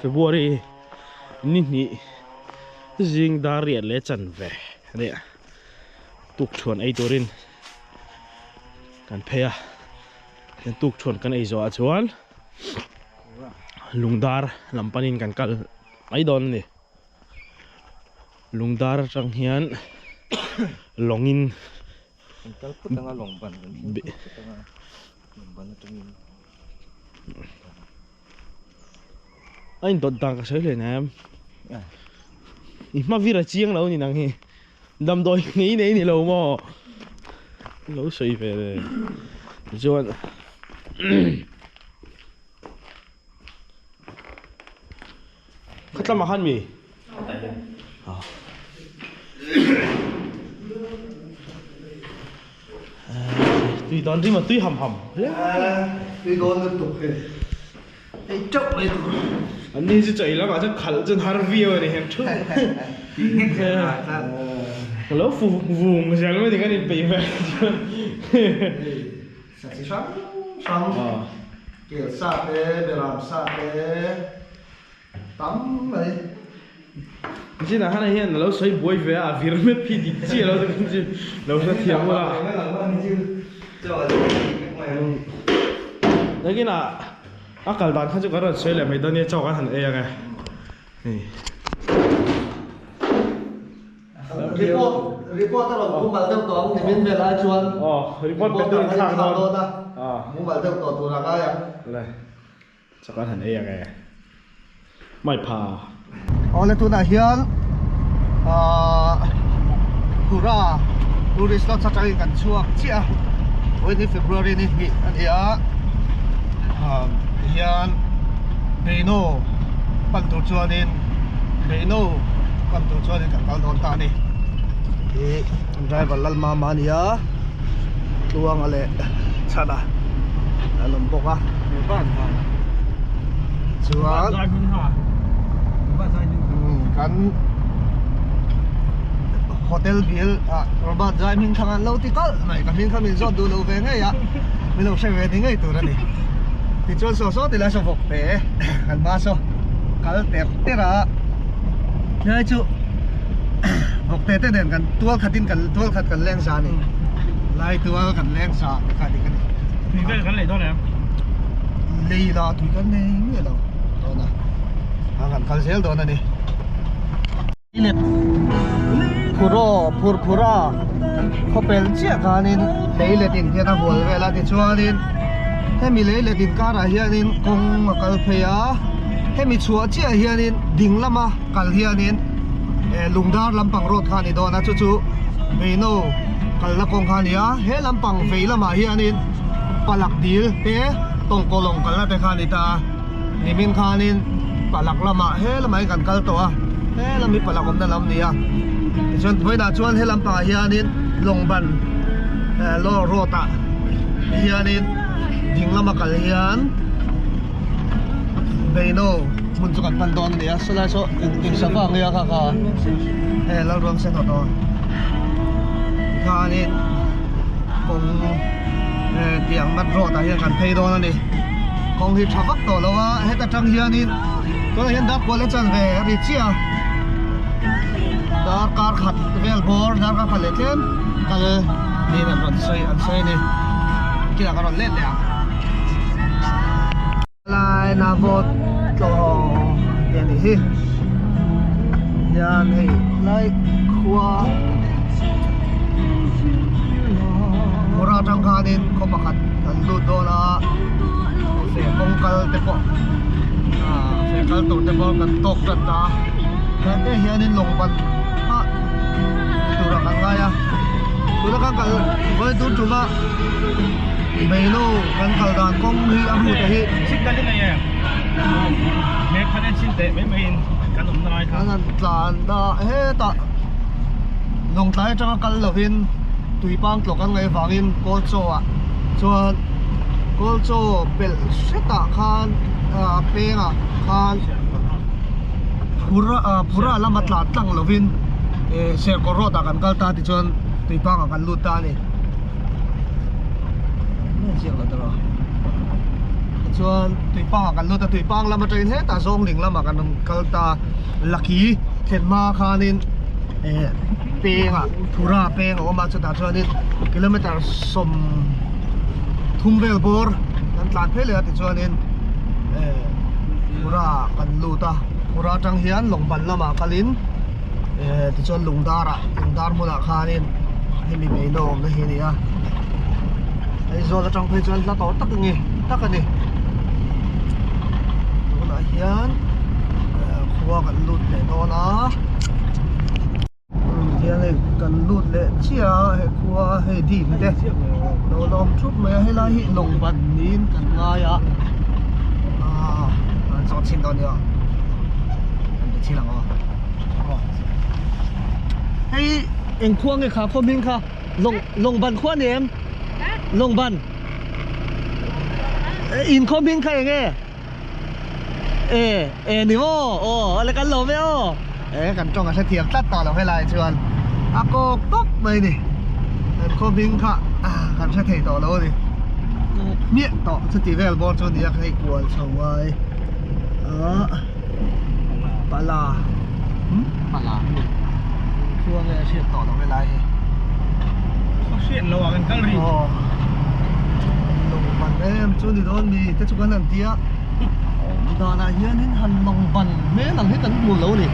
February ni hnih zing dar riat leh chanve a nia tukṭhuan ei turin kan phei a tichuan tukṭhuan kan ei zawhah chuan lungdar lam panin kan kal mai dawn a ni. Lungdar atang hian lawngin Kan kal phut anga lawng ban kan thleng phut phut anga lawng ban atangin A indawt dan ka sawi hle nem. I hma vir a chiang lo ni nang hi. Damdawi ngei nei ni lo maw? Lo sawi ve le. Tichuan Khatlam ah khan mi? Tui dawn rim a tui ham ham. Tui dawn lutuk he. Ei teuh mai tur. An ni chu chaw ei lamah chuan khalh chuan har viau a ni hem thu. Ka lo fu vung zel mai ni kan inpeih ve chuan. Sa chi hrang hrang kel sa te beram sa te tam mai. Nichinah khan hei hian a lo sawi buai ve a, a vir mep hi dik chiah lo takin chu lo hre thiam ula. Nakinah a kal dan kha chu kan rawn sawi leh mai dawn nia chaw kan han ei ang e. Report report a rawn mumal deuh tawh ang nimin vel ai chuan Aw report pe tur in thlak dawn a mumal deuh tawh tur a ngai ang. Le chaw kan han ei ang e mai pha. Awle tunah hian ahh Hura tourist lodge atangin kan chhuak chiah a vawiin hi February ni hnih a ni a ahh tihian Beino pan tur chuanin Beino pan tur chuanin kan kal dawn ta a ni ih driver Lalmama a ni a Tluanga leh Chhana an awm bawk a chuan kan hotel bill ah Robert Zai hming thlang an lo ti kalh mai ka hming kha min zawt duh lo ve ngei a min lo hre ve ni ngei tur a ni tichuan saw saw tilai saw vawk te kan hma saw kal ter ter a helai chu vawk te te nen kan tual khat in kan tual khat kan leng sa a ni lai tual kan leng sa te kha dik a ni tui vel kan lei dawn em lei la tui kan nei miah lo dawn a a kan kal zel dawn a ni. Phuraw phur phura khawpel chiah khanin lei let in hian a hual vel a tichuanin hemi lei let inkarah hianin kawng a kal phei a hemi chhuah chiah hianin ding lama kal hianin eh lungdar lampang road kha a ni dawn a chu chu Beino kalna kawng kha a ni a he lampang vei lamah hianin palak dil te tawngkawlawng kalna te kha a ni ta a. Nimin khanin palak lamah he lamah hian kan kal tawh a he lam hi palak awmna lam a ni a tichuan vawiinah chuan he lampangah hianin lawng ban eh law road ah hianin ding lama kal hian beino hmun chu kan pan dawn a ni a sawlai saw eng sava ang nge a kha kha he Lalruangsen haw tawh tikhanin kawng eh tiang mat road ah hian kan phei dawn a ni. Kawng hi tha vak tawh lo a, heta tang hianin tunah hian dar kual a chan ve a ri chiah a, dar kar khat vel bawr dar kar khat leh tlem kal niin an rawn sawi an sawi a ni kinah ka rawn let leh ang. Lai na vawt tlawh tih a nih hi hian hei lai khua Mura atang khanin khaw pakhat kan lut dawn a fe kawng kal te pawh ah fe kal tur te pawh kan tawk tan ta a he te hianin lawng ban ah tura kan ngai a tuna kan kal vawi tun tum a meilo kan kal dan kawng hi a route hi signal in nei em he khan en chin teh mai mai in kan awmna lai kha kan han tlan a hetah lawngtlai atanga kal lovin tuipang tlawk an ngaih avangin kawl chaw ah chuan kawl chaw pelh hretah khan ah pengah khan phur ah phura lama tlan tlang lovin eh serkaw road ah kan kal ta tichuan tuipang ah kan lut ta a ni. Tichuan Tuipangah kan lut a, Tuipang lam atangin hetah Zawngling lamah kan rawn kal ta. Laki thlen hma khanin eh pengah Phura peng a awm a, chutah chuanin kilometer 30 vel bawr kan tlan phei leh a, tichuanin eh Phura kan lut a, Phura atang hian Lawngban lamah kalin eh tichuan Lungdarah Lungdar hmunah khanin hemi beina awmna hi a ni a. Aizawl atang phei chuan hla tawh tak a ni tak a ni tunah hian khua kan lut leh dawn a hian hei kan lut leh chiah a he khua hei dim te lo la awm thup mai a helai hi lawng ban niin kan ngai a ah an zawh chhin dawn nia an ti chhin ang aw hei eng khua nge kha khaw hming kha. Long long ban khua ni em? Long ban. In khaw hming kha eng e? E e ni maw? Aw ale kan lo ve aw. E kan tawng a hrethiam tlat tawh lo helai chuan a kawk tawp mai ni. Kan khaw hming kha kan hre thei tawh lo a ni. Kawk hmiah tawh chuti vel bawr chu a ni a hei kual chho ngai. Ah pala. Pala khua nge a hriat tawh lo helai hi. Ka hriat lo ah kan kal rih. Aw. Lawng ban em chu ni dawn mi te chu kan han ti a. Danah hianin han lawng ban hmel ang hi kan hmu lo ni.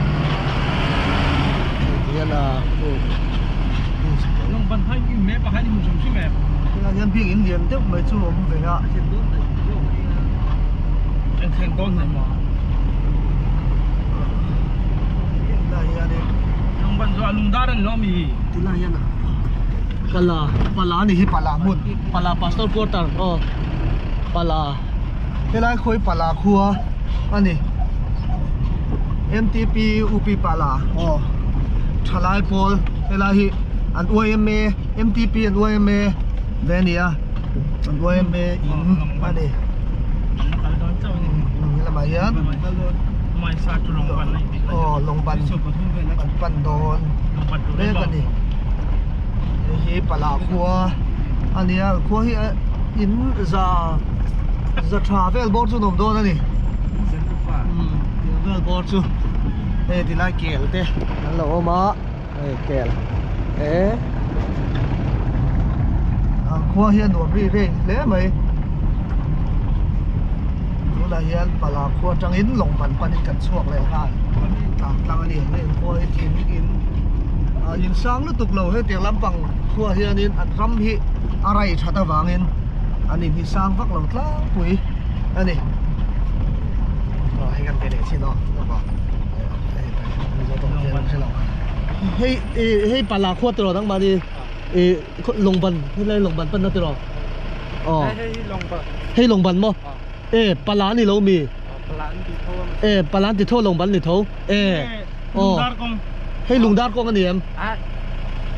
Hei ti hian a khu. Lawng ban hai in map ah khan i hmu hrim hrim em? Tunah hian biak in lian deuh mai chu a awm ve a. Kan thleng dawn hnai maw? Tilai hianin Lungban chu a lungdar a ni lo mi? Tilai hian Pala Pala a ni hi Pala hmun Pala Pastor Quarter aw Pala helai khawi Pala khua a ni MTP UP Pala aw thalai pawl helai hi an YMA MTP an YMA ve a ni a an YMA in a ni. Helamah hian aw lawngban an pan dawn mek a ni hei hi pala khua a ni a khua hi in za za tha vel bawr chu an awm dawn a ni vel bawr chu hei tilai kel te an lo awm a hei kel e an khua hi a nuam ri reng hle mai tunah hian pala khua atangin lawng ban panin kan chhuak leh nghal tlang tlang a ni hei khua hi thing in ah in sang lutuk lo hetiang lampang khua hianin an ram hi a rai that avangin an in hi sang vak lo tlangpui a ni aw hei kan pe leh chin aw Hei hei pala khua tiraw nangmah ni ih lawngban helai lawngban panna tiraw aw Hei hi lawngban hei lawngban maw e pala a ni lo mi pala an ti tho e pala an ti tho lawngban ni tho e aw hei lungdar kawng a ni em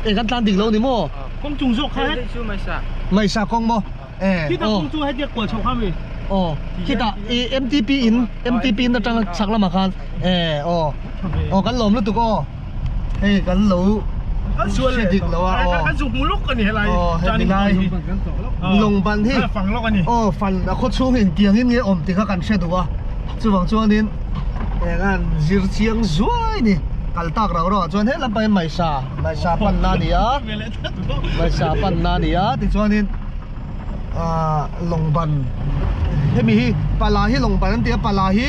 e kan tlan dik lo ni maw kawng chung zawk kha hei chu maisa maisa kawng maw e Khitah kawng chu hetia kual chho kha mi. Aw khitah i MTP in MTP in atang chhak lamah khan e aw aw kan lawm lutuk aw hei kan lo hre dik lo a aw kan zuk muluk a ni helai aw hemi lai lawng ban hi fang lawk a ni aw fan a khaw chhung in tiang in nge awm tih kha kan hre duh a chuvang chuanin eng an zir chiang zuai ni kal tak rauh rauh ah chuan he lampang hi maisa maisa panna a ni a maisa panna a ni a tichuanin ah lawngban hemi hi pala hi lawngban an ti a pala hi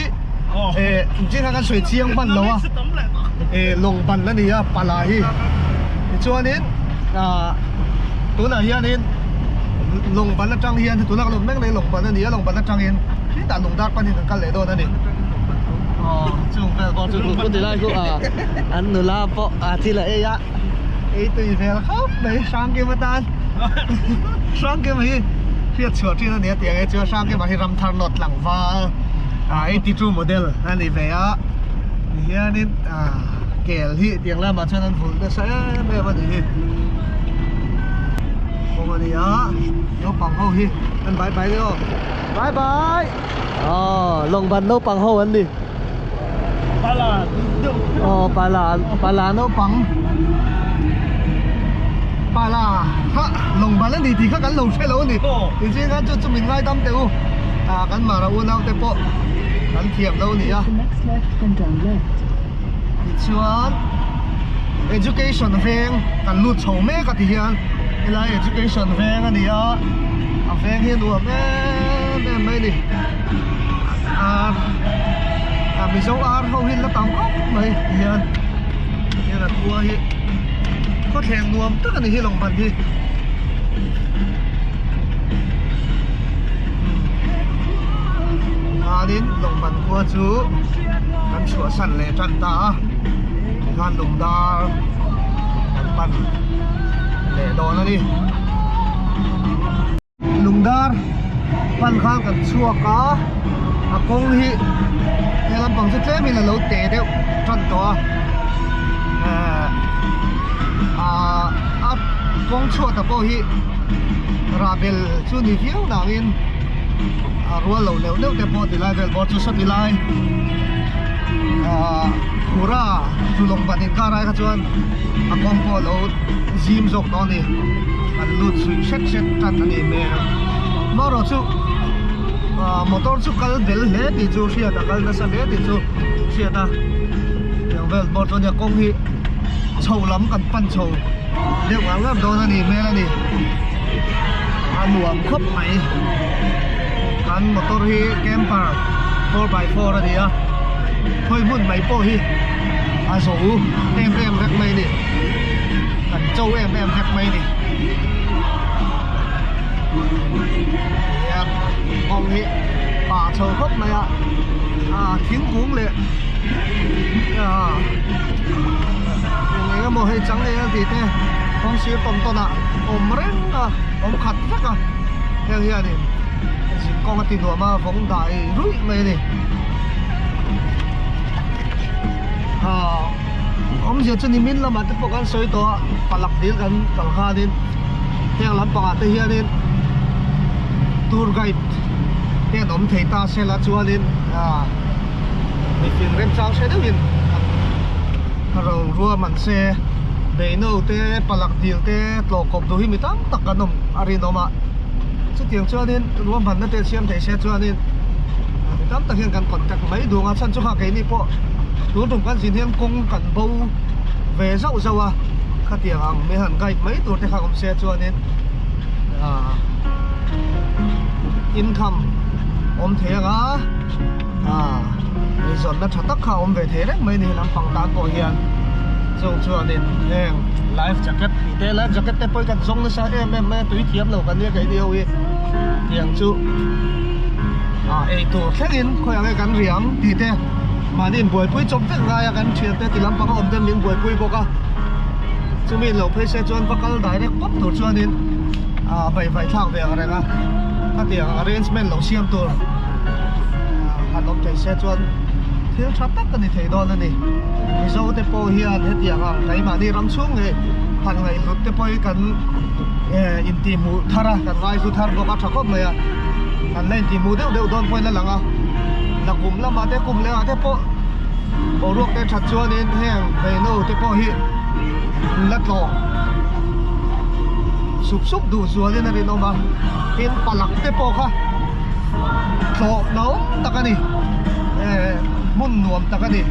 eh engtin kha kan sawi chiang hman lo a eh lawngban a ni a pala hi tichuanin ah tunah hianin lawngban atang hian tuna ka lawm mek mai lawngban a ni a lawngban atangin hetah lungdar panin kan kal leh dawn a ni aw chung vel pawh chu ku ti lai chu ah an nula pawh a thil a ei a ei tui vel khawp mai hrangkim atan. Hrangkima hi hriat chhuah thin a ni a tih ang e chuan Hrangkima hi Ramthar North tlangval ah 82 model a ni ve a tihianin ah kel hi tiang lamah chuan an vulh nasa em em a ni hi kawng a ni a naupang ho hi an bye bye aw bye bye aw lawngban naupang ho an ni pala aw pala pala naupang pala kha lawngban a ni tih kha kan lo hre lo a ni tichuan khan chu chu min ngaidam teh u. Ah kan mara unau te pawh kan thiam lo nia. Tichuan education veng kan lut chho mek a ti hian helai education veng a ni a, a veng hi a nuam em em mai a ni. Ar ah Mizo ar ho hi an la tam khawp mai ti hian hian a khua hi khawthleng nuam tak a ni hi lawngban hi. Khanin lawngban khua chu kan chhuahsan leh tan ta a tikhan lungdar kan pan leh dawn a ni. Lungdar pan khan kan chhuak a a kawng hi he lampang chu tlemin a lo te deuh tan tawh a ehh ah a kawng chhuat ah pawh hi rahbel chu ni viau nangin a rual lo neuh neuh te pawh tilai vel bawr chu sawti lai ah phura chu lawng ban inkar ai kha chuan a kawng pawh a lo zim zawk tawh a ni an lut suih hret hret tan a nih hmel amaherawh chu ah motor chu kal bel hle tih chu hriat a kal nasa hle tih chu hriat a tiang vel bawr chu a nia kawng hi chho lam kan pan chho deuh ngar ngar dawn a nih hmel a ni a nuam khawp mai kan motor hi camper 4x4 a ni a khawi hmun mai pawh hi a zo em em vek mai a ni kan cho em em vek mai a ni hian kawng hi pah chho khawp mai a ah thingkung leh ah eng emaw hei chang eng tih te kawng sir tawn tawn ah awm reng a awm khat vek a heng hianin zin kawng a ti nuam a vawng dai ruih mai a ni ah awmzia chu nimin lamah te pawh kan sawi tawh a palak dil kan kal khanin heng lampangah te hianin tour guide te an awm thei ta sela chuanin ah mifing remchang hre deuhin an ro ruam an se beino te palak dil te tlawh kawp duh hi mi tam tak kan awm a rinawm a chutiang chuanin ruahmanna te siam theih se chuanin mi tam tak hian kan contact mai duh ang a chhan chu kha keini pawh tun tum kan zin hian kawng kan bo ve zauh zauh a khatiang ang mi han guide mai tur te kha awm se chuanin ah income awm thei ang a ah eizawnna tha tak kha awm ve thei reng mai a ni lampang tan pawh hian chung chuanin heng life jacket tih te life jacket te pawh hi kan zawng nasa em em mai a tui thiam lo kan nia keini ho hi tiang chu ah eitur thlengin khawi ang nge kan riang tih te mahni inbuaipui chawp vek ngai a kan thian te ti lampang a awm te min buaipui bawk a chumi in lo phei se chuan va kal direct pawp tur chuanin ah vaihvaih thlak ve ang reng a khatiang arrangement lo siam tur han awm thei se chuan thil tha tak a ni thei dawn a ni Mizo te pawh hian hetiang ang keimahni ram chhung ngei han ngaihhlut te pawh hi kan eh intihhmuh thar a kan ngaihlu thar bawk a tha khawp mai a kan la intihhmuh deuh deuh dawn pawhin a lang a la kum lamah te kum lehah te pawh boruak te that chuanin heng beino te pawh hi an la tlawh sup sup duh zualin a rinawm a tin palak te pawh kha tlawh no tak a ni eh hmun nuam tak a ni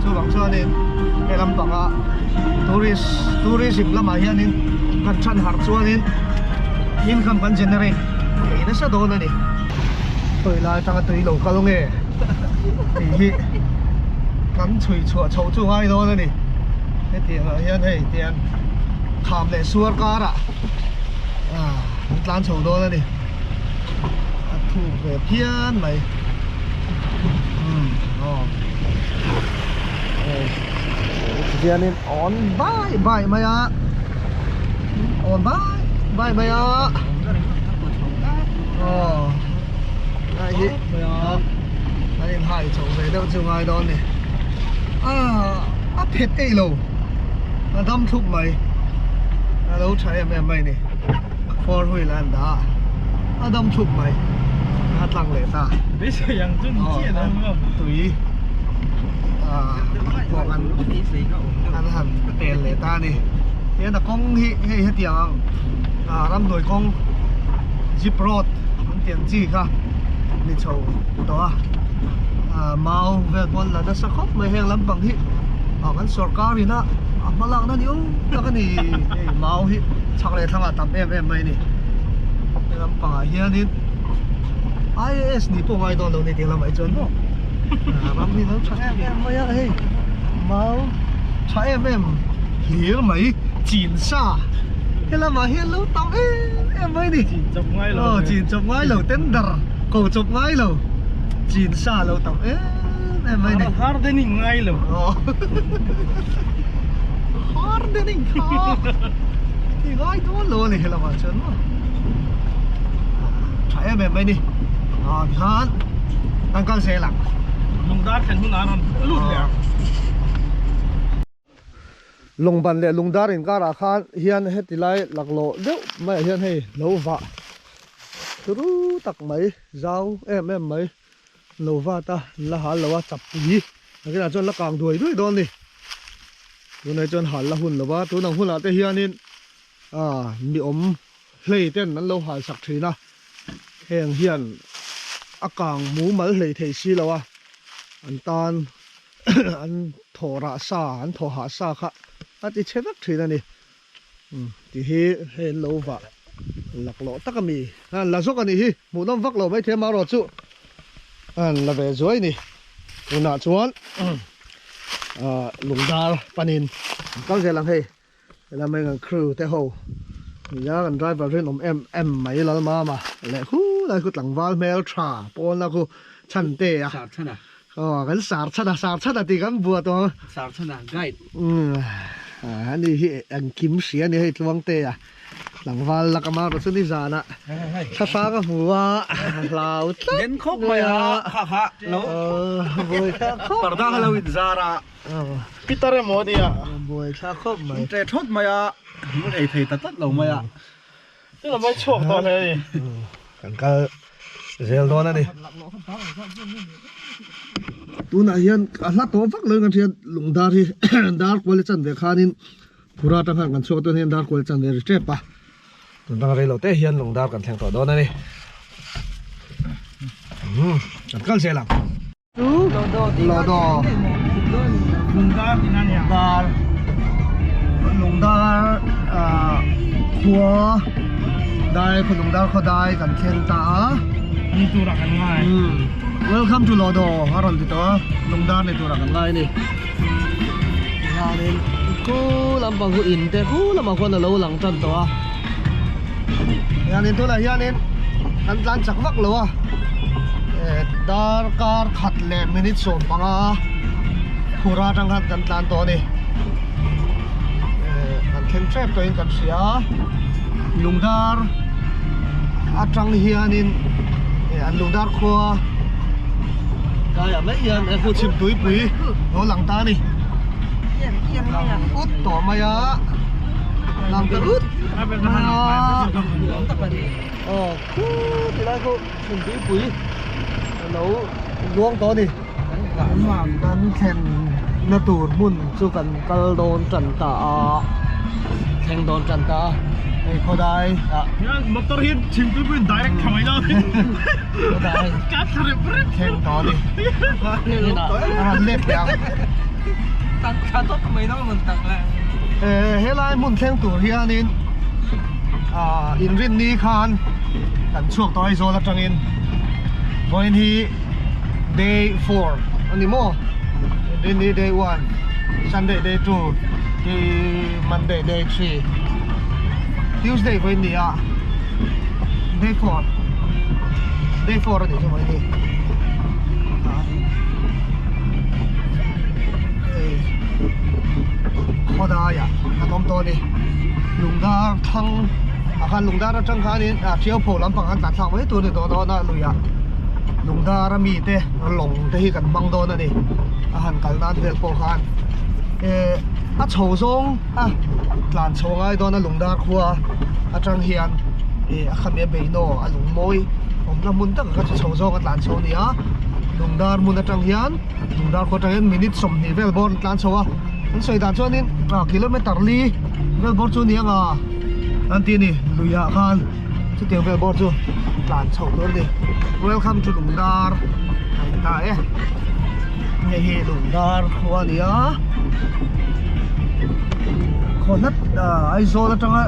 chuvang chuanin he lampanga tourist tourism lamah hianin kan than harh chuanin income kan generate thei nasa dawn a ni khawi lai atanga tui lo kal nge tih hi kan chhui chhuah chhoh chu ngai dawn a ni hetiang ah hian hei tiang kham leh suar karah ah an tlan chho dawn a ni a thuk ve phian mai umm aw hei hianin awn bai bai mai a awn bai bai mai a aw lai hi an inhai chho ve deuh chu ngai dawn a ni ah a phet eih lo a dam thlup mai a lo tha em em mai a ni four wheel a an dah a a dam thlup mai a tlang leh ta tui ah pawh an an han pel leh ta a ni hian a kawng hi hei hetiang ang ah ramhnuai kawng jeep road an tih ang chi kha. ni chho tawh a ah mau vel pawn la nasa khawp mai heng lampang hi ah kan sorkar in a a hma lakna ni awm tak a ni hei mau hi chhak leh thlangah tam em em mai a ni he lampangah hianin I_A_S nih pawh ngai dawn lo ni tih lamah hi chuan maw ah ram hi lo tha em em mai a hei mau tha em em hlir mai chin sa he lamah hian lo tam em em mai a ni Chin chawp ngai lo aw chin chawp ngai lo tender ko chawp ngai lo chin sa lo tam em em mai a ni hardening ngai lo aw hardening kha ti ngai dawn lo a ni he lamah chuan maw tha em em mai a ni aw tikhan kan kal zel ang lungdar thlen hunah a rawn lut leh ang. Lawngban leh lungdar inkarah khan hian heti lai laklawh deuh maiah hian hei lo vah turu tak mai zau em em mai lo vat a an la hal lo a chapui nakinah chuan la kang duai duai dawn a ni tunah chuan hal la hun lo va tun ang hunah te hianin ah mi awm hlei ten an lo hal sak thin a heng hian a kang mumal hlei thei si lo a an tan. an thaw rah sa an thaw hah sa kha a ti chhe vek thin a ni umm ti hi hei an lo vah laklawh tak a mi an la zawk a nih hi hmuhnawm vak lo maithei amaherawh chu an la ve zuai a ni tunah chuan ah lungdar panin an kal zel ang hei. Helai mai kan crew te ho nia kan driver rinawm em em mai Lalmama leh khu lai khu tlangval hmel tha pawn la khu Chhante a Sar chhana aw kan sar chhana sar chhana tih kan buah tawh ang Sar chhana guide umm ani hi engkim hria a ni hei Tluangte a tlangval la ka mar chu nizanah thlahrang a hmu a hlau tlat Den khawp mai a ha ha lo buai thlak khawp parda kha lo inzar a. Peter emaw ania. Buai thlak khawp mai. Ṭe ṭhawt mai a, mun ei thei ta tlat lo mai a. Chu lam ai chhuak tawh hle a ni. Kan kal zel dawn a ni. Tunah hian a hla tawh vak lo in kan hria lungdar hi dar kual hi chan ve khanin phura atang khan kan chhuak dawn hian dar kual chan ve ri tep a. Tun dang rei lo te hian lungdar kan thleng tawh dawn a ni. Kan kal zel ang. Chu Lodo Lungdar tih na nia. Lungdar Lungdar ah khua dai khaw Lungdar khaw dai kan thleng ta a. Ni turah kan ngai. Welcome to Lodo a rawn ti tawh a Lungdar ni turah kan ngai a ni. Tihianin khu lampang khu in te khu lamah khuan a lo lang tan tawh a. Hianin tunah hianin kan tlan chak vak lo a darkar khat leh minute 15 phura atang khan kan tlan tawh a ni kan thleng tep tawhin kan hria lungdar atang hianin an lungdar khua daiah mai hian he khu chhim tuipui lo lang ta a ni lang ut tawh mai a lang ta ut mai a aw khu ti lai khu chhim tuipui a lo luang tawh a ni kan thlen na tur hmun chu kan kal dawn tan ta a thleng dawn tan ta a hei khawdai ah motor hi chhim tuipui direct tha mai lo khawdai ka thla rep rep thleng tawh a ni a han let leh ang helai hmun thleng tur hianin ah inrinni khan kan chhuak tawh Aizawl atangin vawiin hi day 4 a ni maw inrinni day 1 Sunday day 2 day Monday day 3 Tuesday vawiin ni a day 4 day 4 a ni chu vawiin hi hei khawdaiah an awm tawh a ni lungdar thlang ah khan lungdar atang khanin ah tiau pho lampang an tlan thlak mai tur a ni tawh dawn a luiah lungdar a mi te lawng te hi kan hmang dawn a ni a han kal nan vel pawh khan eh a chho zawng a tlan chho ngai dawn a lungdar khua atang hian eh a khami a beinaw a lungmawi awmna hmun tak kha chu chho zawng a tlan chho a ni a lungdar hmun atang hian lungdar khua atang hian minute 20 vel bawr an tlan chho a an sawi dan chuanin ah kilometer li vel bawr chu a ni ang a an ti a ni luiah khan chutiang vel bawr chu. tlan chhoh tur a ni welcome to Lungdar a in ta e hei hi Lungdar khua a ni a khaw hlat ah Aizawl atanga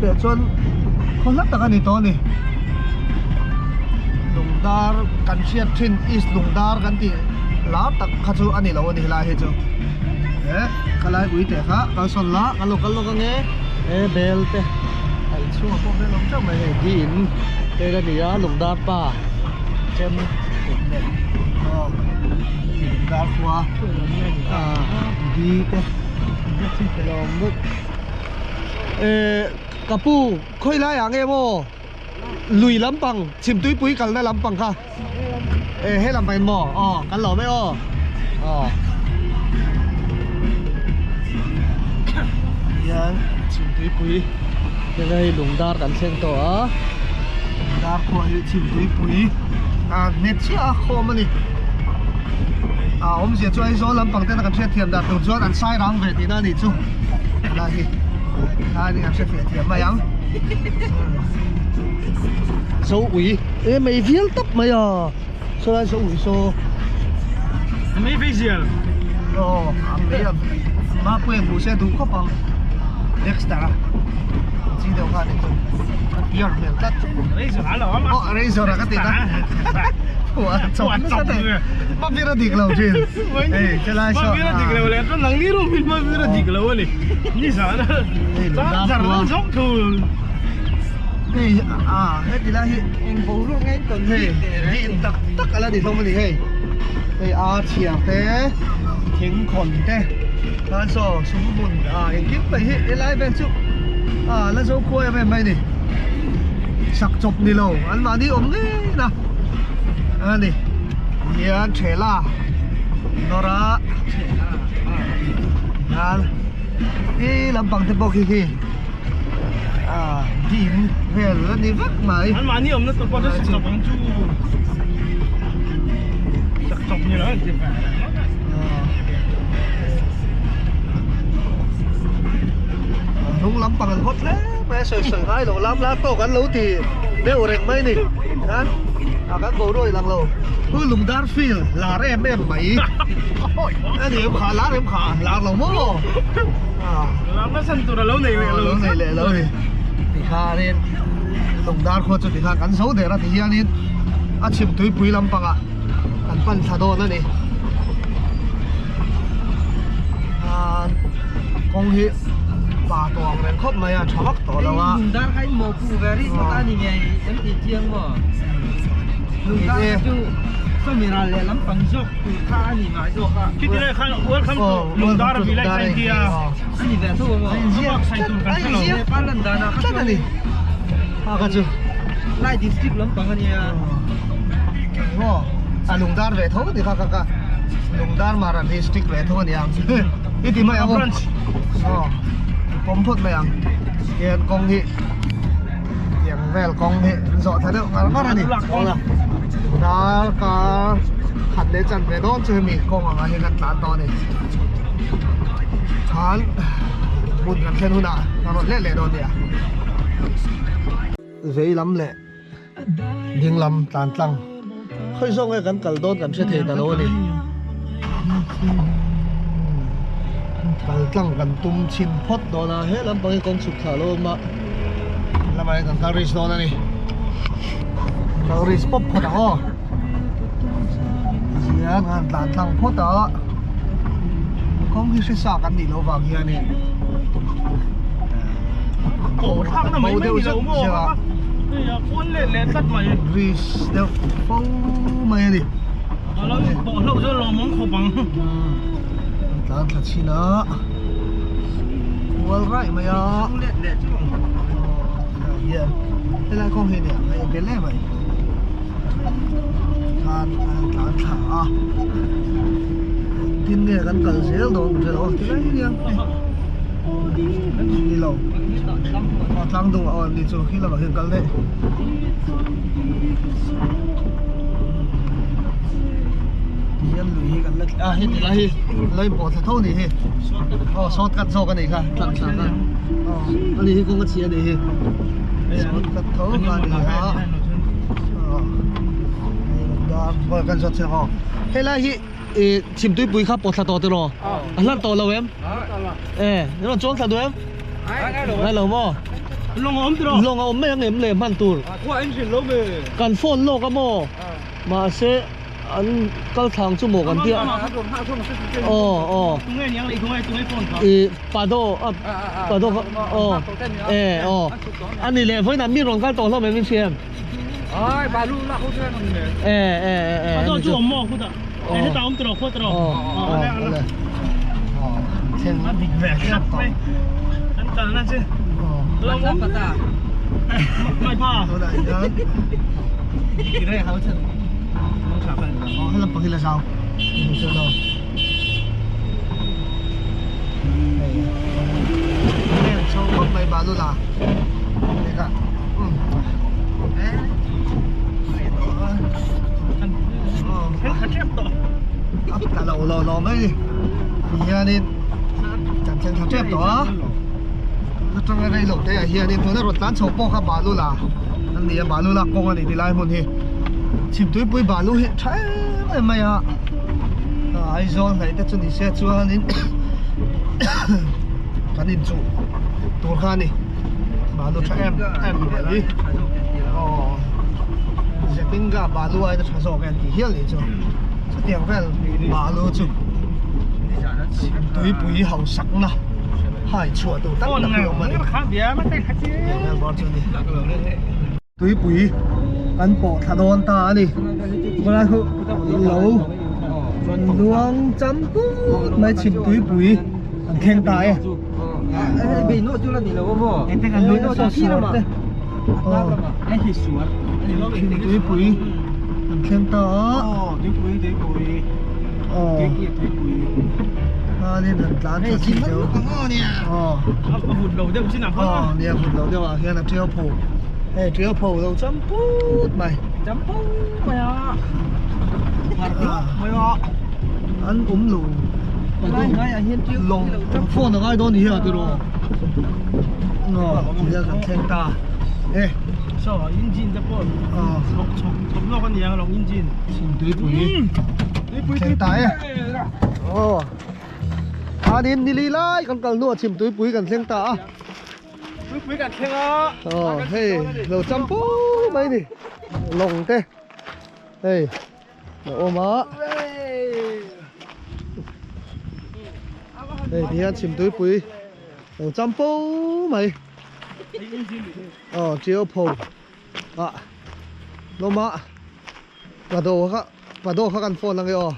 teh chuan khaw hlat tak a ni tawh a ni Lungdar kan hriat thin East Lungdar kan tih lar tak kha chu a ni lo a ni helai hi chu eh khalai ui teh kha kalsawn la kan lo kal lawk ange he bel te a inchhungah pawh hian awm teuh mai hei di in vel a ni a lungdar pa chem tum nen aw lungdar khua ah di te lo awm vek eh ka pu khawi lai ah nge maw lui lampang chhimtuipui kalna lampang kha. Eh he lam pahin maw aw kan lawm e aw aw hian chhimtuipui heng hei lungdar kan thleng tawh a lungdar khua hi chhimtuipui a nghet chiah a khawm a ni a awmzia chu Aizawl lampang tena kan hriatthiam dan tur chuan an sai rang ve tihna a nih chu helai hi helai hi kan hrefiah thiam mai ang. Zo ui e mei vial tap mai a saw lai zo ui saw mei vei zial aw a mei a ma pawh hmuh se duh khawp ang Dexter a chi deuh kha ni chu a piar hmel tlat Razor a lo a aw Razor a ka ti ta phuah chawp nasa te mavir a dik lo thin ei chelai saw mavir a dik lo leh chuan nang ni rum in mavir a dik lo a ni ni zan a charger an zawng thul. Hei a heti lai hi eng boruak nge in tawn hei din tak tak ala ni hlawm a ni hei hei a chhiar te thing khawn te khan saw sum hmun a engkim mai hi helai vel chu a la zo khua em em mai a ni sak chawp ni lo an mahni awm ngei na a ni hian thela nawr a hian he lampang te pawh khi khi. Ah, din vel a ni vek mai. An mahni awmna tur pawh chu sak chawp ang chu. Sak chawp ni lo an ti ve. Hnung lampang an hawt hle mai a, sawi sawi ngai lo lam la tawk an lo ti deuh reng mai ni. Khan a kan boruak inang lo. Pu Lungdar field lar em em mai. A ni em kha lar em kha lar lo maw. Lam na san tur a lo nei leh lo. Lo nei leh lo ni. Tikhanin Lungdar khua chu tikhan kan zo der a ti hianin a chhim tuipui lampangah kan pan thla dawn a ni. Kawng hi pa tawh ang reng khawp mai a tha vak tawh lo a. Lungdar kha in maw pu ve rih phawt a ni ngei em tih chiang maw. Lungdar kha chu sawmi ral leh lampang zawk tur kha a ni ngai zawk a. Khiti lai khan welcome to Lungdar a tih lai kha intia. A ni ve tho a maw. A inziak tlat a inziak Nepal lan danah kha tlat a ni. A kha chu. Lai district lampang a nia. Maw a Lungdar ve tho a ni kha kha kha Lungdar Mara district ve tho a ni ang. I ti mai ang aw. Aw i pawm phawt mai ang. Tihian kawng hi tiang vel kawng hi zawh tha deuh ngar ngar a ni. Darkar khat leh chan ve dawn chu hemi kawng angah hian kan tlan tawh a ni. Khan hmun kan thlen hunah ka rawn let leh dawn nia. Vei lam leh ding lam tlan tlang khawi zawk nge kan kal dawn kan hre thei ta lo a ni. Kal tlang kan tum chhin phawt dawn a, he lampang hi kawng chhuk thlah lo a awm a, lamah hian kan kal risk dawn a ni. Kal risk pawp phawt ang aw. Tihian kan tlan tlang phawt a, kawng hi hre sa kan nih loh vang hianin Aw thlak na mai mai ni lo maw hei a kual let leh tlat mai. Risk deuh fo mai a ni. A lo pawh hlauh chuan lawmawm khawp ang. Kan tlan thla chhin a, kual raih mai a. Hian helai kawng hi nia a inbel em mai khan a tlan thla a tin nge kan kal zel dawn ka hrelo tilai hi nia ni lo aw tlang dung aw ni chu khi lamah hian kal daih tihian lui hi kan la a hei tilai hi lo inpawh thla tho a nih hi aw shortcut zawk a nih kha tlang thla kha aw ani hi kawng a chhia a nih hi shortcut tho kha a ni a. Kan zawt chiang aw. Helai hi i chhimtuipui kha pawt thla tawh tiraw? A hlan tawh lo em? E, in rawn chuang thla duh em? Ngai lo maw? Lawng a awm tiraw? Lawng a awm mai ang em le hman tur? Kan phone lawk a maw? Mahse an kal thlang chu maw kan tia. Aw aw. I pado a pado aw e aw. Ani leh vawiinah mi rawn kal tawh hlawm em in hria em? Ai balu la ho chuan ang le. E e e e. Pado chu awm maw khutah? E heta awm tiraw khua tiraw? Aw aw ale. Aw thleng A dik ve khat mai. An kalna chu. Lawng awm pata. Mai pha. Tunah hian Tirei hau chen. Mong tha khan. Aw helam pang hi la zau. Ni chu lo. Hei. Heng chho khawp mai balu la. Eka. Um. Eh. Heng kha tep tawh. A ta lo lo lo mai ni. Hianin kan thleng thla tep tawh a. Atanga rei lo te ah hianin tuna rawn tlan chho pawh kha balu la an ni a balu lak kawng a ni ti lai hmun hi chhimtuipui balu hi tha em em mai a Aizawl hnaih te chu ni se chuanin kan inchuh tur kha a ni balu tha em em mai aw Zetinga balu aia tha zawk em tih hial ni chu chutiang vel balu chu tuipui hausakna hai chhuah duh tak tak hi awm a ni tuipui kan pawh thla dawn ta a ni khawlai khu lo luang cham put mai chhim tuipui an thleng ta e tuipui an thleng ta a aw khanin an tlan thla chi deuh aw A vut lo deuh chin ah khan aw nia vut lo deuh ah hian a tiau pho hei tiau pho lo cham put mai Cham put mai a. Mai a. An awm lo lawng phone a ngai dawn ni hi a tiraw aw tihian kan thleng ta e Saw engine te pawh chhawk chhawk chhawk lawk a ni ang lawng engine tuipui thleng ta e aw khanin nili lai kan kal hnuah chhim tuipui kan thleng ta a tuipui kan thleng a aw hei lo cham pu mai ni lawng te hei a awm a hei ti hian chhim tuipui lo cham pu mai aw tiau pho ah lawma pado kha pado kha kan phone ange aw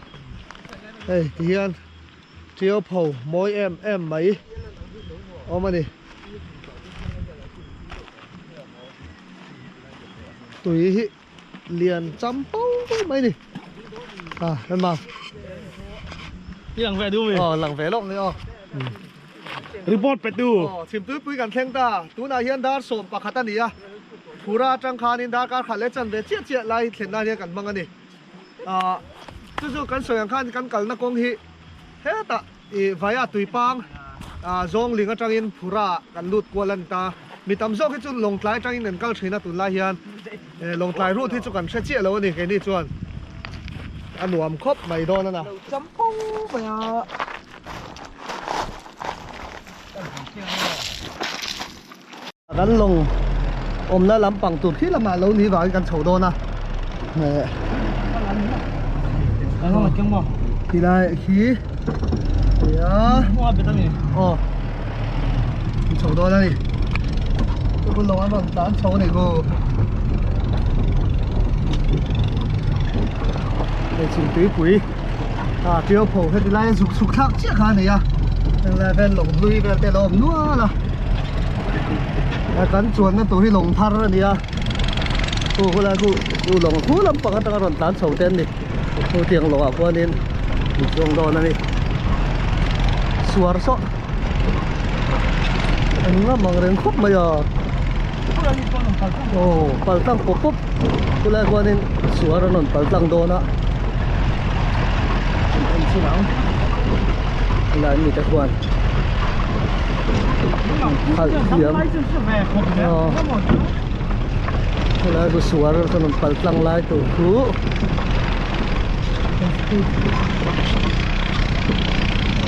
hei ti hian tiau pho mawi em em mai awm a ni tui hi lian cham pau mai ni à em mà Lang ve du mi ờ lang ve lawk ni aw report pe tu aw chhim tuipui kan thleng ta tunah hian dar sawm pakhat a ni a phura atang khanin darkar khat leh chan ve chiah chiah lai thlen nan hian kan hmang a ni ah chu chu kan sawi ang khan kan kalna kawng hi hetah ih vaia tuipang ah zawngling atangin phura kan lut kual a ni ta mi tam zawk hi chu lawngtlai atangin an kal thin a tunlai hian eh lawngtlai route hi chu kan hre chiah lo a ni keini chuan a nuam khawp mai dawn a na. Kan lawng awmna lampang tur khi lamah lo ni vangin kan chho dawn a khilai khi nia aw kan chho dawn a ni chu lawng an rawn tlan chho a ni ku hei chhimtuipui a tiau pho heti lai a zuk chhuk thlak chiah kha a nei a henglai vel lawng hlui vel te a lo awm nual a a kan chuanna tur hi lawng thar a ni a chu khulai khu chu lawng khu lampang atanga rawn tlan chho te an ni chu tiang lawngah khuanin in chuang dawn a ni suar saw an ngam ang reng khawp mai a aw pal tlang pawp pawp chulai khuanin suar an rawn pal tlang dawn a an en chin ang helai mite khuan khalh thiam aw. Helai bu suar kan rawn pal tlang lai tur chu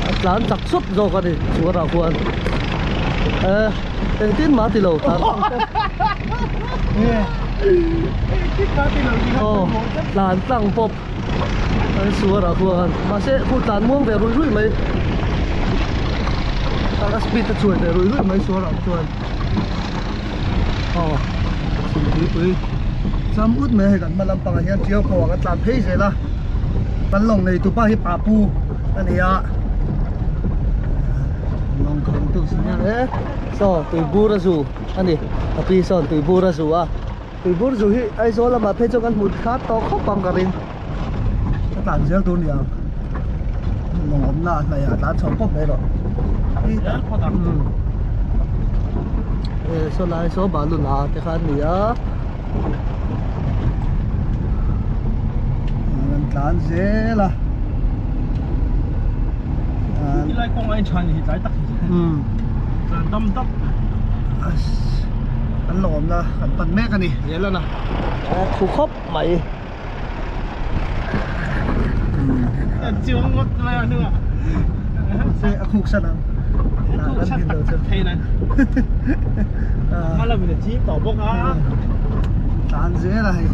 a tlan chak sawt zawk a ni suarah khuan eh engtin mah ti lo tlan aw tlan tlang pawp an suarah khuan mahse khu tlan muang ve ruih ruih mai a speed a chuai ve ruih ruih mai suarah chuan. Aw chhimtuipui cham ut mai a hei kan hma lampangah hian tiau pawh a tlan phei zel a kan lawng nei tupa hi papu a ni a lawng khawng tu si hian e saw tuibur a zu a ni a pi sawn tuibur a zu a tuibur zu hi Aizawl lamah phei chuan kan hmu khat tawh khawp ang ka ring a tlan zel tur a ni ang lawng awmna a hnaih ah a tlan chho pawp mai rawh saw lai saw balu la te kha an ni a an tlan zel a tilai kawng a in tha ni hi tlai tak hi tlan dam dap an lawng awmna kan pan mek a ni zel a na thu khawp mai. Chuang ngawt mai a hnungah. Se a khuk san ang. Khuk san tak tak thei nan. Hma lamin a ching tawh bawk a. Tlan zel a hei.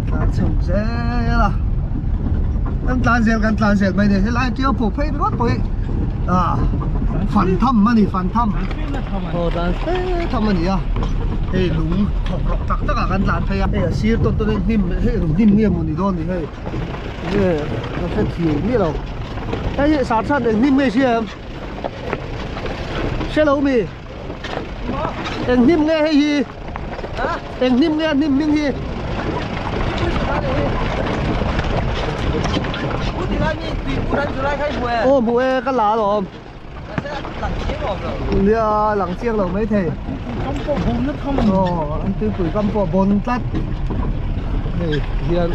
Tlan chho zel a. Kan tlan zel kan tlan zel mai ni. Helai tiau pawh phei ringawt pawh hi. Ah fan tham a ni fan tham. Aw tlan fe tham a ni a. Hei lung thawk rawk tak tak ah kan tlan phei a. Hei a sir tawn tawn in hnim hei eng hnim nge maw ni dawn ni hei nge ka hre thiam miah lo hei hi sar chhan eng hnim nge i hria em hre lo mi eng hnim nge hei hi eng hnim nge a hnim hming hi aw hmu e ka la alawm. Nia lang chiang lo mai thei. Kam pawh bawm na tham. Aw an tuipui kam pawh bawn tlat. Hei hian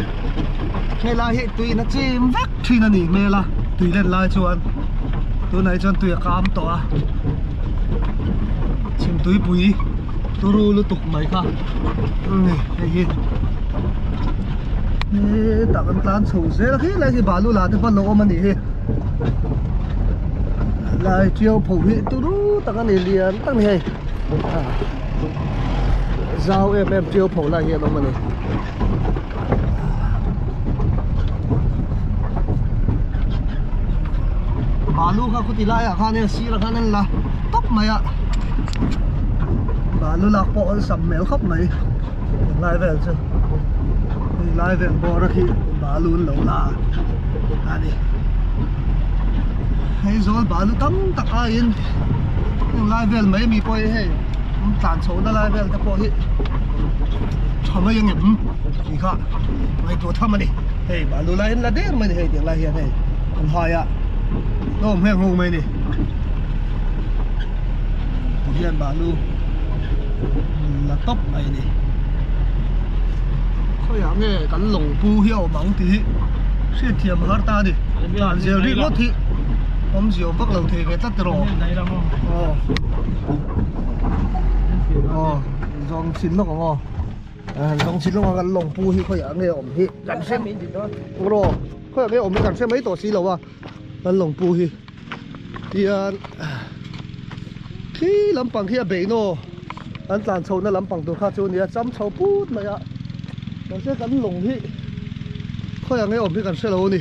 helai hi tui in a chim vek thin a nih hmel a tui len lai chuan tunah hi chuan tui a kam tawh a chhim tuipui turu lutuk mai kha hei hi hetah kan tlan chho zel a khilai khi balu lah te pawn a awm a nih hi. Lai tiau pho hi turu tak a ni lian tak a ni hei zau em em tiau pho lai hi an awm a ni. Balu kha khuti laiah khan a sirah khan an la tawp mai a balu lak pawh awlsam hmel khawp mai lai vel chu hei lai vel bawr a khi balu an lo la a ni. Hei zawl balu tam tak aiin heng lai vel mai mi pawh hi hei an tlan chho na lai vel te pawh hi tha mai ang em tih kha ngaihtuah tham a ni hei balu lai hian la der mai a ni hei tiang lai hian hei an hai a hlawm heng ho mai a ni ti hian balu la tawp mai a ni khawiah nge kan lawng pu hi a awm ang tih hi hriatthiam a har ta a ni tlan zel rih ngawt hi awmzia awm vak lo thei ve tlat erawh aw aw zawng chhin lawk ang aw zawng chhin lawk ang kan lawng pu hi khawiah nge a awm hi kan hre rawh khawiah nge a awm hi kan hre mai tawh si lo a kan lawng pu hi tian khi lampang khi a beihnaw an tlan chhohna lampang tur kha chu a ni a cham chho put mai a mahse kan lawng hi khawiah nge awm hi kan hre lo a ni.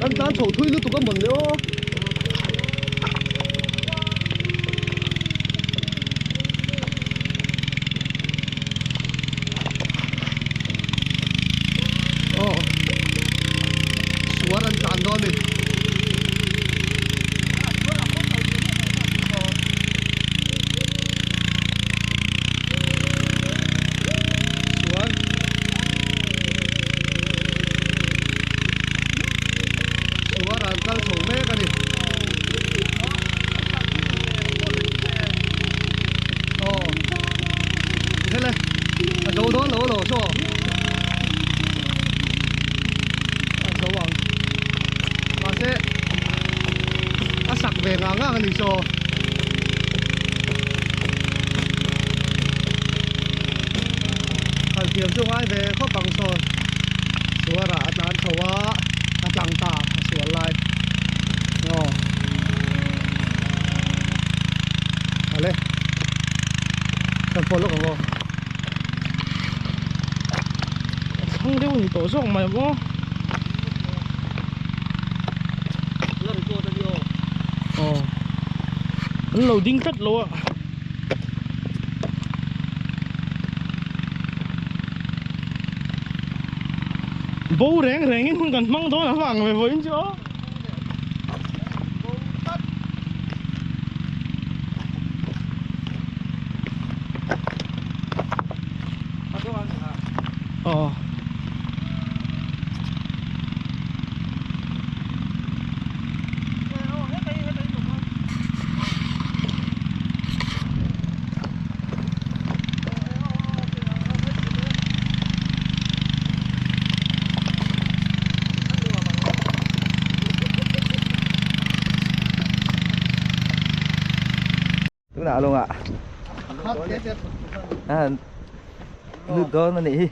Kan tlan chho thui lutuk a mawn le aw. Aw suar an tlan dawn a ni. Suar. Suar an kal chho mek a ni. Aw. Hele. A zo dawn lo lo saw. ngang ngang a nih saw. Khalh thiam chu ngai ve khawp ang sawn suarah a tlan chho a, a tlang ta a sual lai aw ale kan phone lawk ang aw. A chhang deuh a ni tawh zawk mai maw. Aw an lo ding tlat lo a. Bo reng reng in hun kan hmang dawn a vang ve vawiin chu aw. Aw. Tunah lawngah lut dawn a nih hi.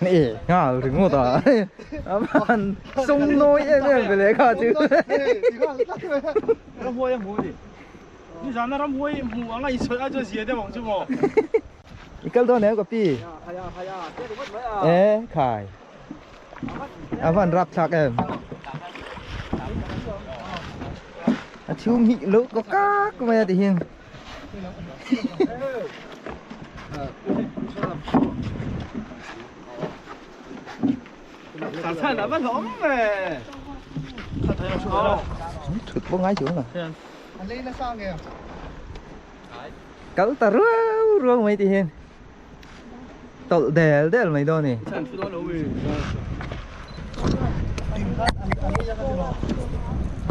Nè ngal ringawt a a van sawng nawi em em ve leh kha chu. Ramhuai a hmu a ni. Nizana ramhuai hmu anga i sawi a chuan zia deuh ang chu maw. I kal dawn em ka pi? E khai. A van rap thlak em. A chhung hi lo ko kak mai a ti hian. Thut pawh ngai chuang lo. Kal ta ruau ruau mai ti hian tawlh del del mai dawn a ni.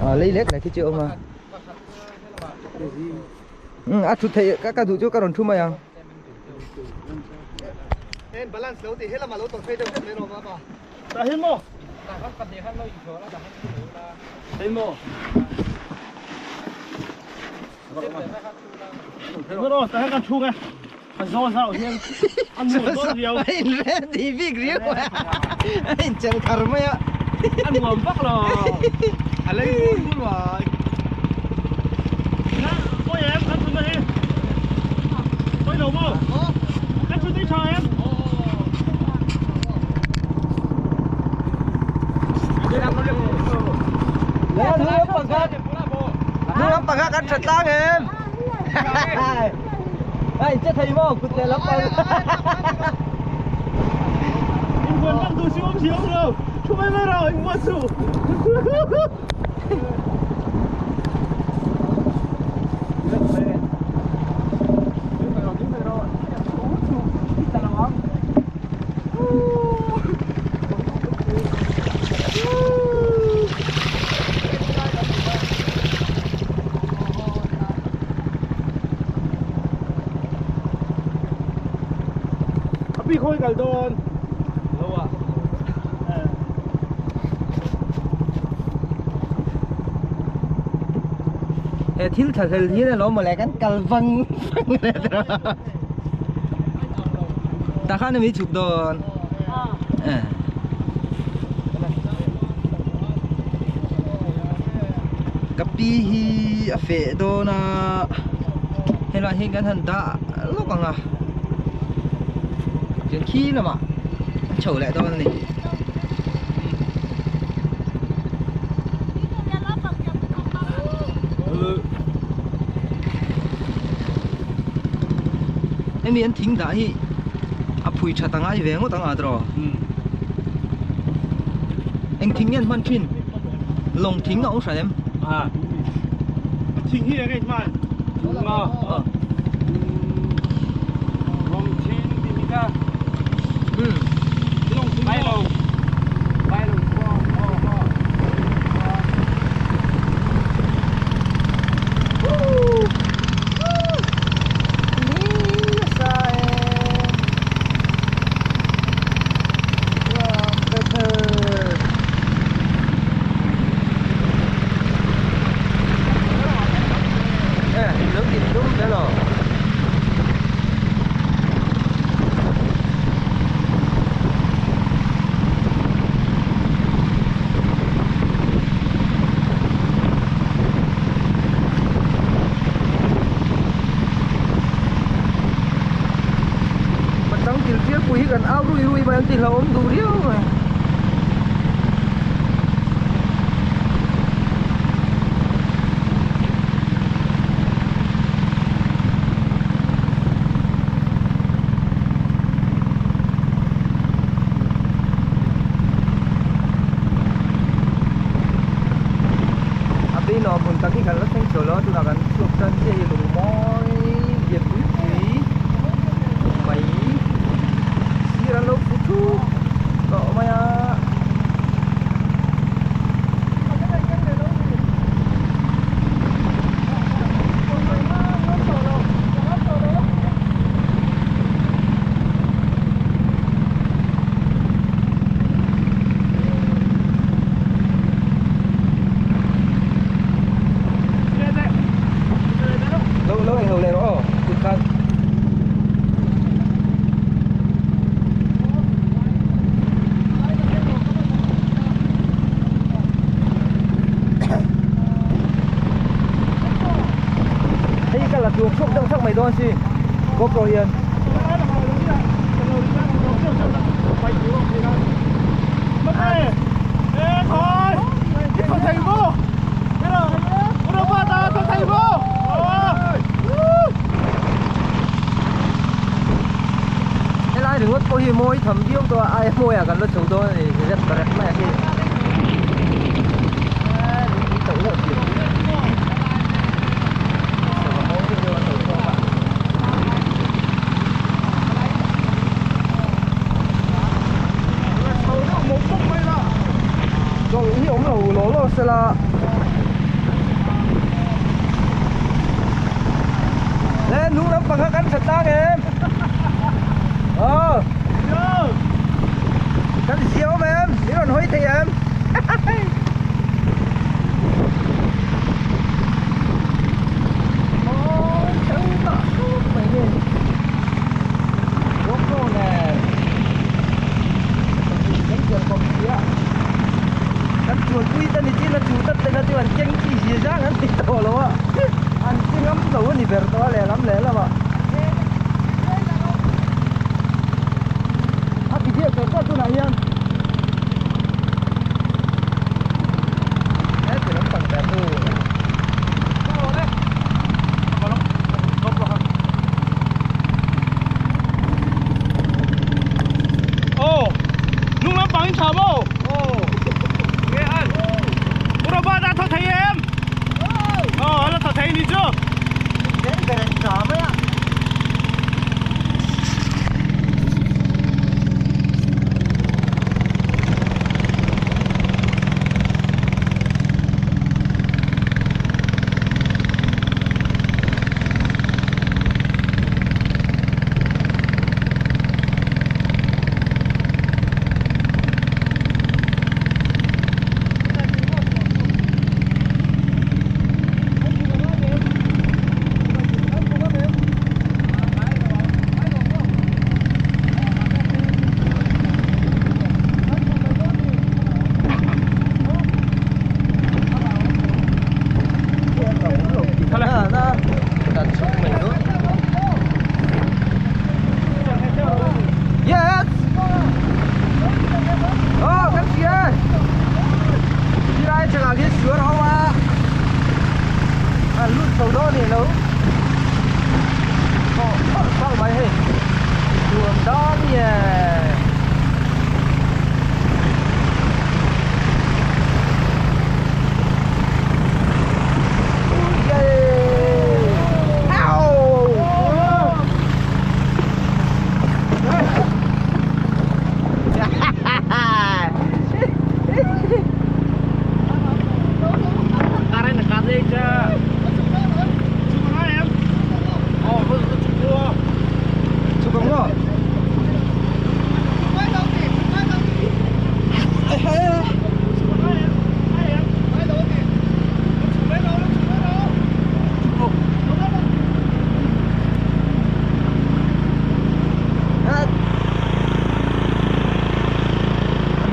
A lei lek lek hi chu a awm a. Umm a thut theih ka ka duh chu ka rawn thu mai ang. En balance lo tih helamah lo tawlh phei deuh hlek mai rawh mama. Tah hi maw? Hei maw? Rawh tah hian kan thu nge. A zaw zau hian a nuam dawn riau. A in ready bik riau a. A in chelh thar mai a. A nuam vak lo. A lei vur vur mai. Na pawi em kan thutna hi. Pawi lo maw? Kan thut hi tha em? Hnung panga kan tha tlang em. Ai che thei maw kut leh lampang. Inbuan bak duh si awm si awm lo. Thu mai mai rawh inbuan suh. A pi khawi kal dawn. Lo a. He thil tha hlel hi a lo mawle kan kal vang vang leh ta. Tah khan a mi chhuk dawn. Ka pi hi a feh dawn a helai hi kan han dah lawk ang a chuan khi lamah an chho leh dawn a ni. Hemi an thing dah hi a phui that a ngai ve ngawt ang a tiraw? Eng thing nge an hman thin? Lawng thing a awm hran em? À. Thing hi eng hman? Thing a. Lawng thing ti hi ka. Lawng thing. Bai lawng. Bai lawng. dawn sin GoPro hian. Helai ringawt pawh hi mawi tham viau tawh a, aia mawiah kan la chho dawn a ni rep rep mai a khi. Chawlh hi awm lo law law sela. Le hnung lampang kha kan that tang em? Aw. Kan ziah awm em? Min rawn hawi thei em? Kan chuanpui te ni chin a chu tlat te kha chu an keng chi zia zang an ti tawh lo a, an ti ngam lo a ni ber tawh a lehlam lehlam ah. A ti diak tawh tawh tunah hian. He ti lam pang ber chu. Aw, hnung lampang in tha maw? Aw. Nge an? Pu Robert a thaw thei em? Aw, a la thaw thei ni chu. Eng ber an tha mai a. Yes! Oh, kan hria e! Silai changah khian suar a awm a, an lut chho dawn ni lo. Thawh thawh thawh mai hei, nuam dawn nge.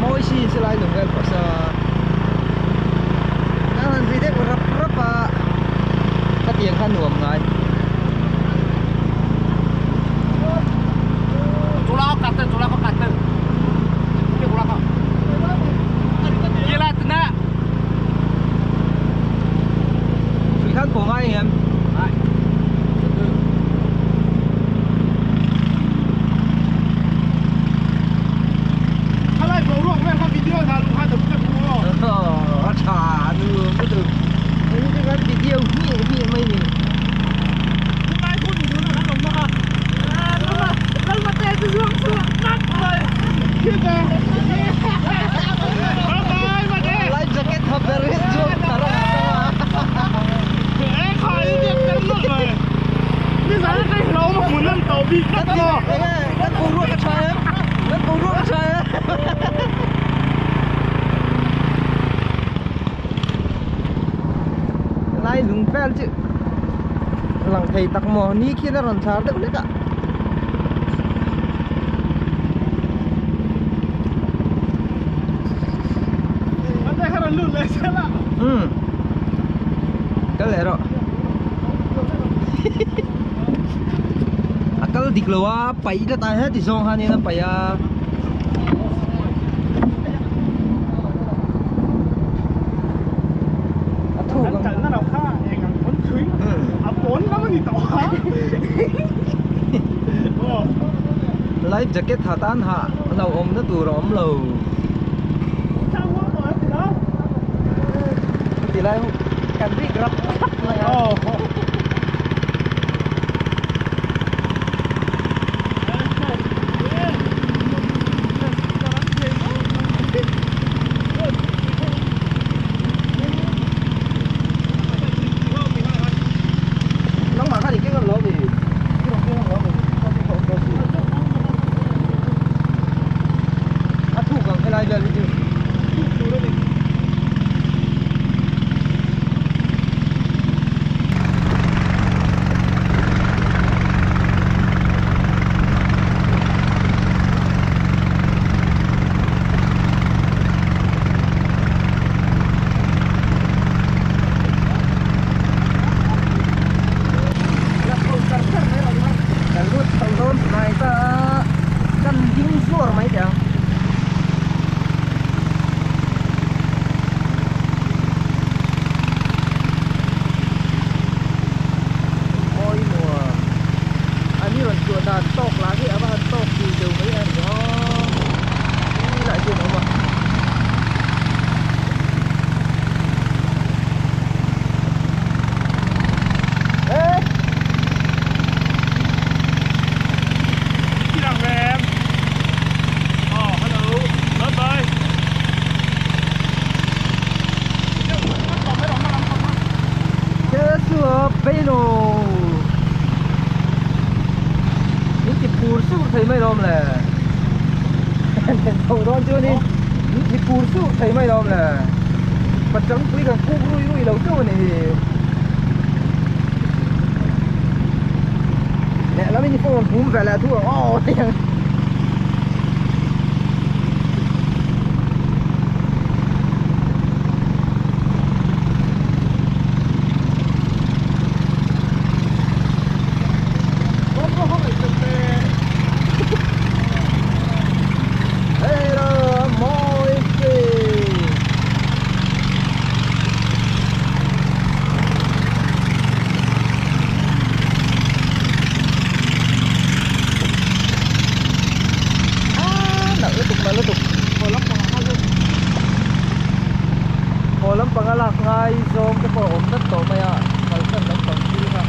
Mawi si se lai lung vel pawh sa a han ri deuh rap rap a khatiang kha nuam ngai. Tui khan pawh ngai em? A tha nu mu tu. Hei kan video hmiah hmiah mai ni. Life jacket ha ber hi chuan thar a Kan boruak a tha em? Kan boruak a tha em? Lai lung vel chu lang thei tak maw ni khian a rawn char deuh hlek a. Umm kal leh rawh. dik lo a paih tlat a heti zawng hianin a paih a. A thuk ang. Kan kalna lo kha eng ang pawn thui a pawn lam a ni tawh a. Life jacket ha tan ha hlauhawmna tur a awm lo. Ti lai kan rik rap rap mai a. Nangmah khan i keng ang lo mi? A thuk ang helai vel hi chu. Kan lut chho dawn hnai ta a, kan ding zuar mai teh ang. Mawi nuam an i rawn chhuah dan tawk lah hi a va han tawk tih deuh mai a ni aw tui lah hian a awm a. Min ti phur sur thei mai lawm le Tho dawn chuanin min ti phur sur thei mai lawm le Pachang pui kan kuk rui rui lo chauh a ni hi Lehlam in i phone hum ve leh thu ang aw tiang. Haw lampang a lak ngai zawng te pawh a awm vek tawh mai a, kalsan lampang thil kha.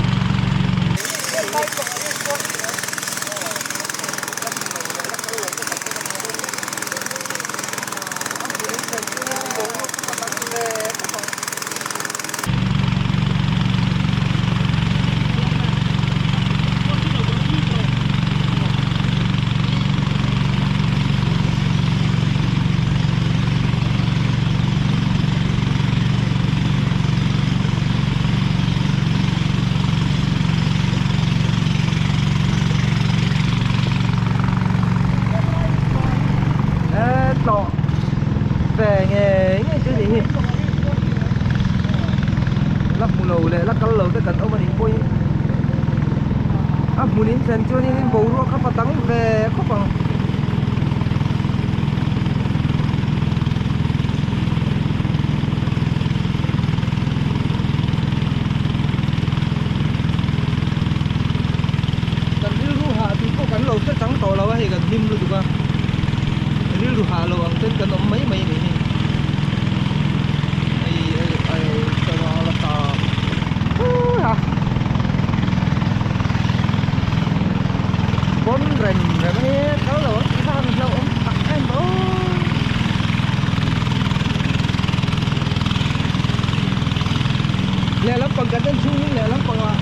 Tlawh ve ngei ngei chu ni hi la hmu lo leh la kal lo te kan awm a nih pawhin a hmun in thlen chuanin in boruak kha pa dang ve khawp ang. Kan rilru hah tih pawh kan lo hre chang tawh lo a hei kan hlim lutuk a rilru hah lo ang ten kan awm mai mai a nih hi hei hei ai sava la ta ha pawn rem rem a ni kal lo ang tih kha han hlauhawm tak em aw. Lehlam pang kan en chhungin lehlam pangah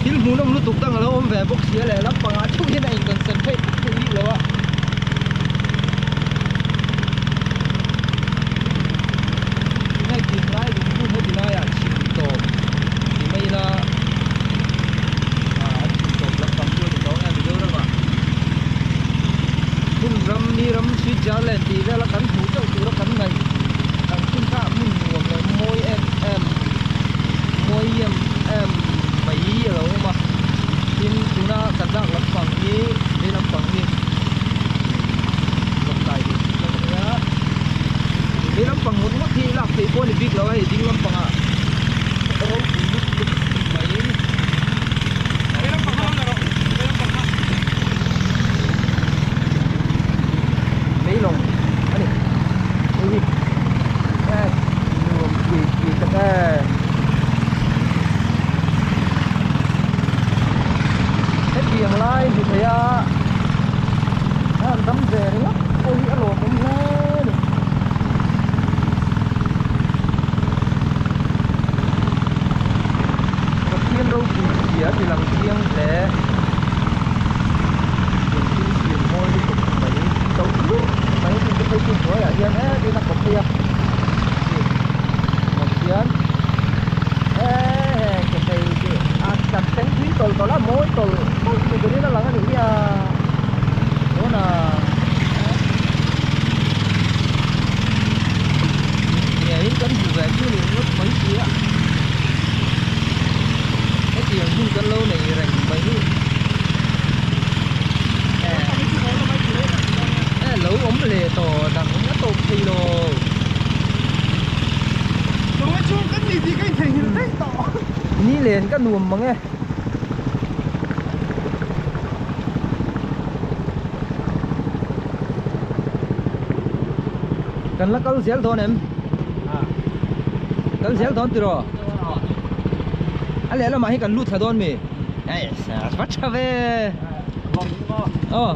thil hmuhnawm lutuk dang a lo awm ve bawk si a lehlam pangah theuh hian a in concentrate vak thei bik lo a. Tunge tin lai lungphun heti laiah chhim tawp ti mai ila ah an chhim tawp lampang chu a ni tawh ang e Mizoramah hmun ram ni ram Switzerland tih vela kan hmuh chauh tura kan ngaih ang thin kha hmun nuam leh mawi em em mawi em em mai a lo awm a tin tuna kan lak lam. He lampang ngawt ngawt hi lak theih pawh a ni bik lo a, hei ding lampangah ropui lutuk mai. Meilawng a ni hei hi e nuam pui pui tak e. Hetiang lai ni thei a a han dam ve ringawt pawh hi a lawmawm hle a ni. Pathian ropui zia a ti lang chiang hle. Engtin siam mawi lutuk mai to hlur mai a tin te phei chu hnuaiah hian em in a kawp phei a Pathian eee ke phei chu a kan thleng thui tawlh tawlh a mawi tawlh tawlh ni berin a lang a nih hi a tunah ngeiin kan hmu ve chu ni ngawt mai si a hetiang hun kan lo nei reng mai hi e lo awm leh tawh dang a tawp thei lo ni len ka nuam mang e. Kan la kal zel dawn em? Kal zel dawn tiraw? A lehlamah hi kan lut thla dawn mi? Ei va tha ve. Aw.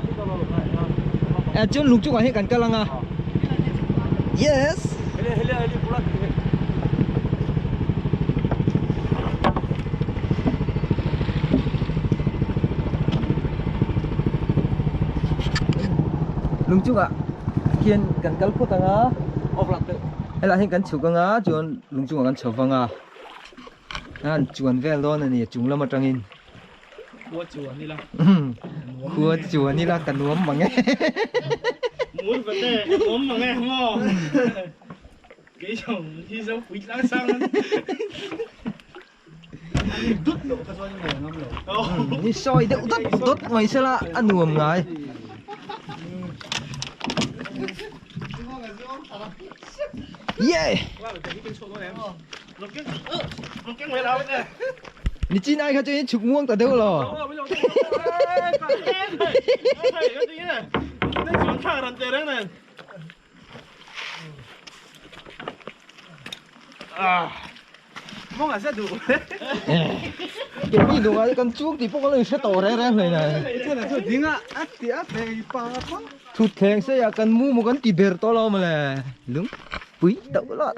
E chuan lung chungah hian kan kal anga. Yes. Lung chungah khian kan kal phawt ang a helaiah hian kan chhuk ang a chuan lung chungah kan chho vang a an chuan vel dawn a ni a chung lam atangin khua chuan ila khua chuan ila ka nuam mang e mur vate ka nuam mang e maw kei zawng hi zo pui tlang sang Ni sawi deuh dawt dawt mai sela a nuam ngai. Yeah. Ni chin ai kha chu in chhuk muang ta deuh lo. Keini nungah kan chung tih pawh kan lo inhre tawh reng reng hlei nai. Thutthleng sei ah kan mu maw kan ti ber tawh lo mawle. Lungpui tauh lot.